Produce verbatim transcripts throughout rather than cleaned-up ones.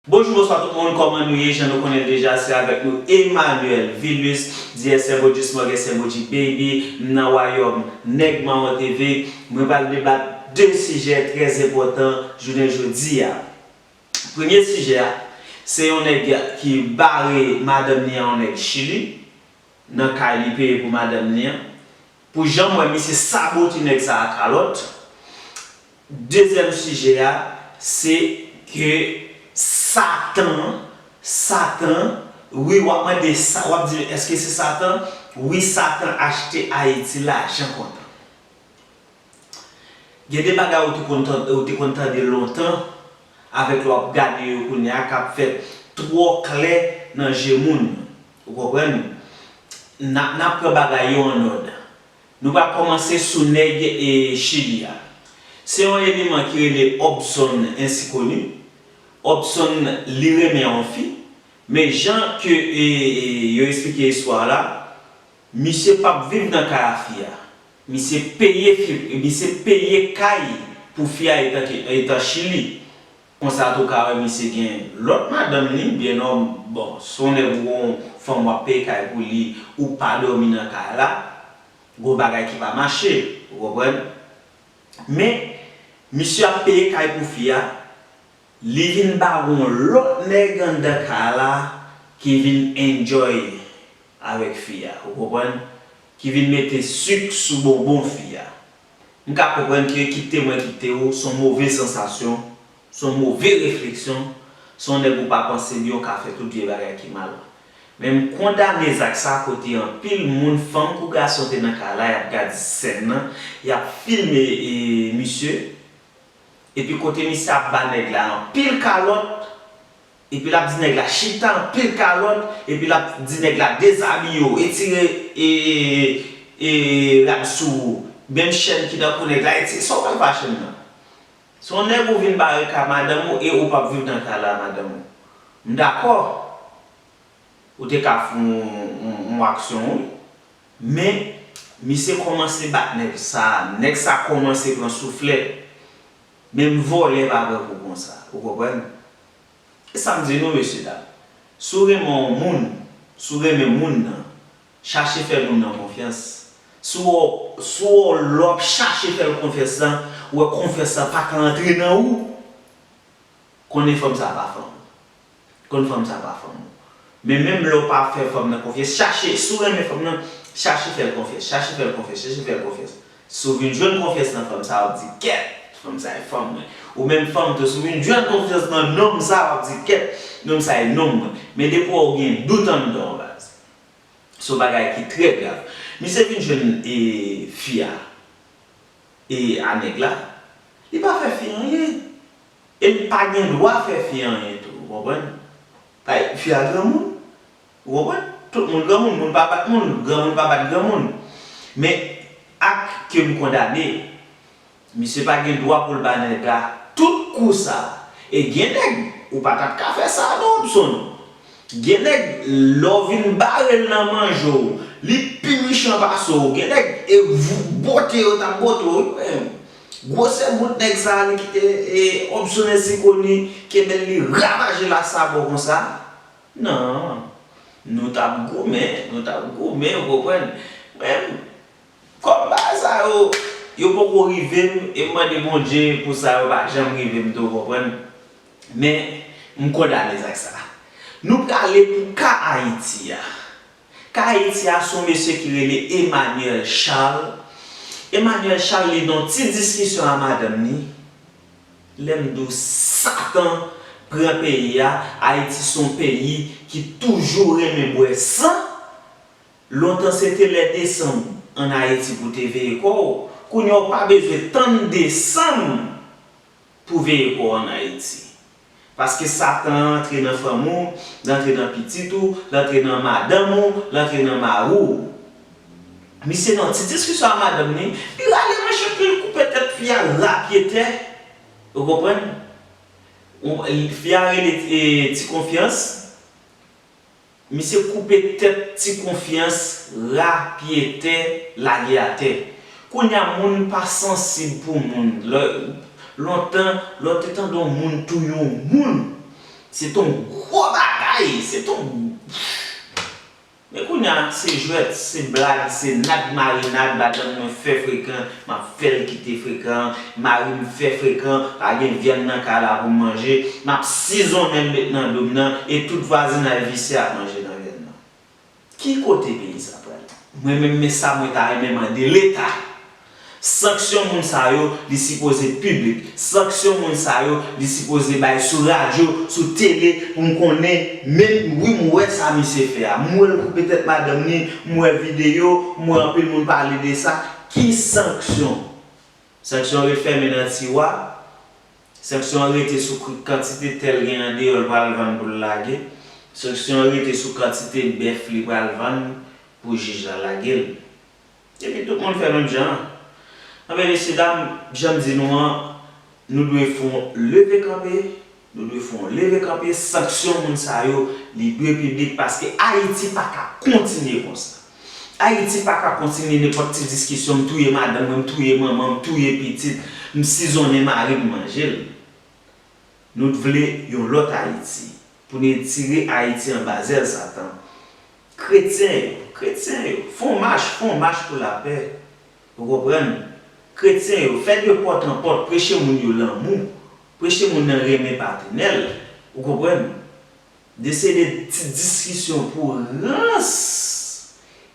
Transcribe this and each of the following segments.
Bonjou, bonswa tout moun, kòman nou ye? Jan nou konnen l deja, se avèk nou Emmanuel Vilus, di S M O G, Small S M O G Baby, m nan wayòm Nèg Mawon T V. Mwen pral debat de sijè trè enpòtan jounen jodi a. Premye sijè a, se yon nèg ki bare madanm li an, yon nèg Chili, nan kay li peye pou madanm li an. Pou jan m wè misye sabote nèg sa a kalòt. Dezyèm sijè a, se ke Satan, Satan, wi, w ap mande sa, w ap di, èske se Satan? Wi, Satan achte Ayiti lajan kontan. Gen de bagay ou te konn tan-, ou te konn tande lontan, avèk lè w ap gade yo kounye a, k ap fèt twò klè nan je moun. Ou konprann? N ap, n ap pran bagay yo an òd. Nou pral kòmanse sou nèg, e, Chili a. Se yon eleman ki rele Hobson Ensikoni. Hobson, li renmen yon fi, men jan ke, e, e, yo eksplike istwa la, misye p ap viv nan kay a fi a. Misye peye fi, misye peye kay pou fi a etan ke, etan Chili. Konsa tou ka wè misye gen lòt madanm li, byen nòm, bon, si w nèg ou gon fanm w ap peye kay pou li, ou pa dòmi nan kay la, gon bagay ki pa mache, ou konprann? Men, misye ap peye kay pou fi a, li vin ba yon lòt nèg anndan kay la ki vin enjoy avèk fi a, ou konprann? Ki vin mete sik sou bonbon fi a. M ka konprann ke kite mwen kite w, se yon move sansasyon, se yon move refleksyon, se yon nèg ou pa panse byen, w ka fè tout vye bagay ki mal. Men m kondane zak sa kote anpil moun, fanm kou gason te nan kay la, y ap gade sèn nan, y ap filme, e, misye, epi kote misye ap ba nèg la anpil kalòt, epi l ap di nèg la chita anpil kalòt, epi l ap di nèg la dezabiye w, etire, e, e, rad sou ou, menm chèn ki nan kou nèg la, etire, sa w pral fè a chèn nan? Se yon nèg ou vin bare kay madanm ou e ou p ap viv nan kay la madanm ou. M dakò. Ou te ka fè yon, yon, yon aksyon, wi. Men, misye kòmanse bat nèg sa, nèg sa kòmanse pran souflèt. Menm vòlè pa pran kou konsa, ou konprann? E sa m di nou, mesye dam, si w renmen yon moun, si w renmen moun nan, chache fè moun nan konfyans. Si w, si w, lè w ap chache fè l konfyans lan, ou wè konfyans lan pa ka antre nan ou, konnen fanm sa pa fanm ou. Konn fanm sa pa fanm ou. Men menm lè w pa fè fanm nan konfyans, chache, si w renmen fanm nan, chache fè l konfyans, chache fè l konfyans, chache fè l konfyans. Si w vin jwenn konfyans nan fanm sa, w ap di, kèt, fanm sa e fanm mwen. Ou menm fanm tou, si w vin jwenn konfyans nan nonm sa, w ap di, kèt, nonm sa e nonm mwen. Men depi w gen dout anndan w, baz. Se yon bagay ki trè grav. Misye vin jwenn, e, fi a, e, a nèg la. Li pa fè fi anyen. E li pa gen dwa fè fi anyen tou, ou konprann? Paske fi a granmoun, ou konprann? Tout moun granmoun, moun pa bat moun, granmoun pa bat granmoun. Men ak ke m kondane, misye pa gen dwa pou l ba nèg la tout kou sa. E gen nèg, ou pa t ap ka fè sa non, Hobson. Gen nèg, lè w vin bare l nan manje w, li pi mechan pase w. Gen nèg, e vou-, bote yo t ap bote w, wi, men. Gwosè bout nèg sa a, li kite, e, Hobson Ensikoni kenbe l, li ravaje la sabò konsa. Non. Nou t ap goumen, nou t ap goumen, ou konprann? Men, kòm bagay sa yo, yo poko rive m, e m mande Bondye pou sa yo pa janm rive m tou, ou konprann? Men, m kondane zak sa. Nou prale pou ka Ayiti a. Ka Ayiti a, se yon mesye ki rele Emmanuel Charles. Emmanuel Charles, li nan ti diskisyon a madanm li. Lè m di w Satan pran peyi a, Ayiti se yon peyi ki toujou renmen bwè san. Lontan se te lè desanm ann Ayiti pou te veye kò w. Kounye a w pa bezwen tann desanm pou veye kò w ann Ayiti. Paske Satan an antre nan fanmi w, l antre nan pitit ou, l antre nan madanm ou, l antre nan mari w. Misye nan ti diskisyon a madanm li, li rale manchèt li, li koupe tèt fi a, l ap pye tè. Ou konprann? Ou, fi a rele, e, Ti Konfyans. Misye koupe tèt Ti Konfyans, rapyetè, lage atè. Kounye a, moun pa sansib pou moun. Lè, lontan, lè w te tande yon moun touye yon moun, Se t on gwo bagay, se t on... Men kounye a, se jwèt, se blag, se nad marinad, madanm mwen fè frekan, m ap fè l kite frekan, mari m fè frekan, pa gen vyann nan kay la pou m manje, m ap sizonnen l met nan do m nan, e tout vwazinay visye ap manje nan vyann nan. Ki kote peyi sa pral? Mwen menm, men sa mwen ta renmen mande Leta. Sanksyon moun sa yo, li sipoze piblik. Sanksyon moun sa yo, li sipoze bay sou radyo, sou tele, pou m konnen, men wi, m wè sa misye fè a. M wè l koupe tèt madanm ni, m wè videyo, m wè anpil moun pale de sa. Ki sanksyon? Sanksyon ret fèmen nan tiwa. Sanksyon an rete sou k-, kantite tè l gen andeyò l pral vann pou l lage. Sanksyon an rete sou kantite bèf li pral vann pou jij la lage l. Epi tout moun fè menm jan an. Anben, mesye dam, jan m di nou an, nou dwe fè yon leve kanpe, nou dwe fè yon leve kanpe, sanksyon moun sa yo, li dwe piblik paske Ayiti pa ka kontinye konsa. Ayiti pa ka kontinye nenpòt ti diskisyon, m touye madanm mwen, m touye manman m, m touye pitit, m sizonnen mari m manje l. Nou t vle yon lòt Ayiti, pou n etire Ayiti anba zèl Satan. Kretyen yo, kretyen yo, fè yon mach, fè yon mach pou lapè. Ou konprann? Kretyen yo, fè de pòt an pòt, preche moun yo lanmou, preche moun nan renmen patnè l. Ou konprann? De se de ti diskisyon pou rans.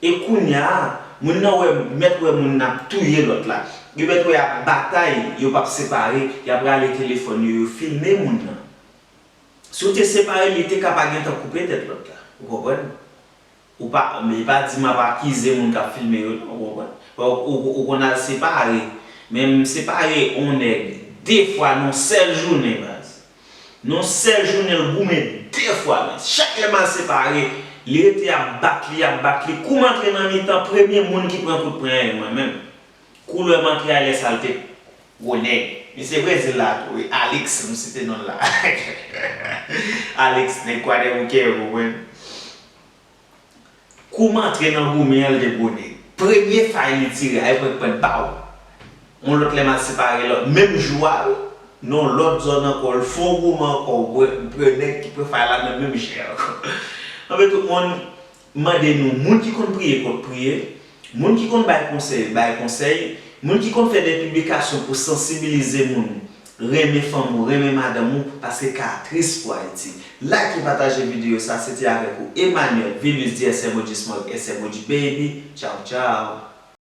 E kounye a, moun nan wè, mèt wè moun nan ap touye lòt la. Yo mèt wè y ap batay, yo p ap separe, y ap rale telefòn yo, yo filme moun nan. Si w te separe l, li te ka pa gentan koupe tèt lòt la. Ou konprann? Ou pa, men pa di m ap akize moun k ap filme yo, non, ou konprann? Ou, ou, ou konn al separe. Men m separe on nèg de fwa nan yon sèl jounen, baz. Nan yon sèl jounen, l goumen de fwa, men chak lè m al separe, li rete ap bat li, ap bat li. Kou m antre nan mitan, premye moun ki pran kout pwen an, e mwen menm. Kou lè m antre a, lè sa l te gwo nèg. Misye Brezil la tou, wi. Alex, m site non l la. Alex, nèg Kwadèboukè, ou konprann? Kou m antre nan goumen an, l te gwo nèg. Premye fay li tire a, e pran pran baw. Yon lòt lè m al separe lòt, menm jou a, wi. Nan yon lòt zòn ankò, l fè yon goumen ankò, ou pran, pran nèg ki pran fay la nan menm jan ankò. Anben, tout moun, mande nou, moun ki konn priye, konn priye, moun ki konn bay konsèy, bay konsèy, moun ki konn fè de piblikasyon pou sansibilize moun, renmen fanm ou, renmen madanm ou, paske ka tris pou Ayiti. Like e pataje videyo sa, se te avèk ou Emmanuel Vilus di S M O G Smog, S M O G Baby. Tchaw, tchaw.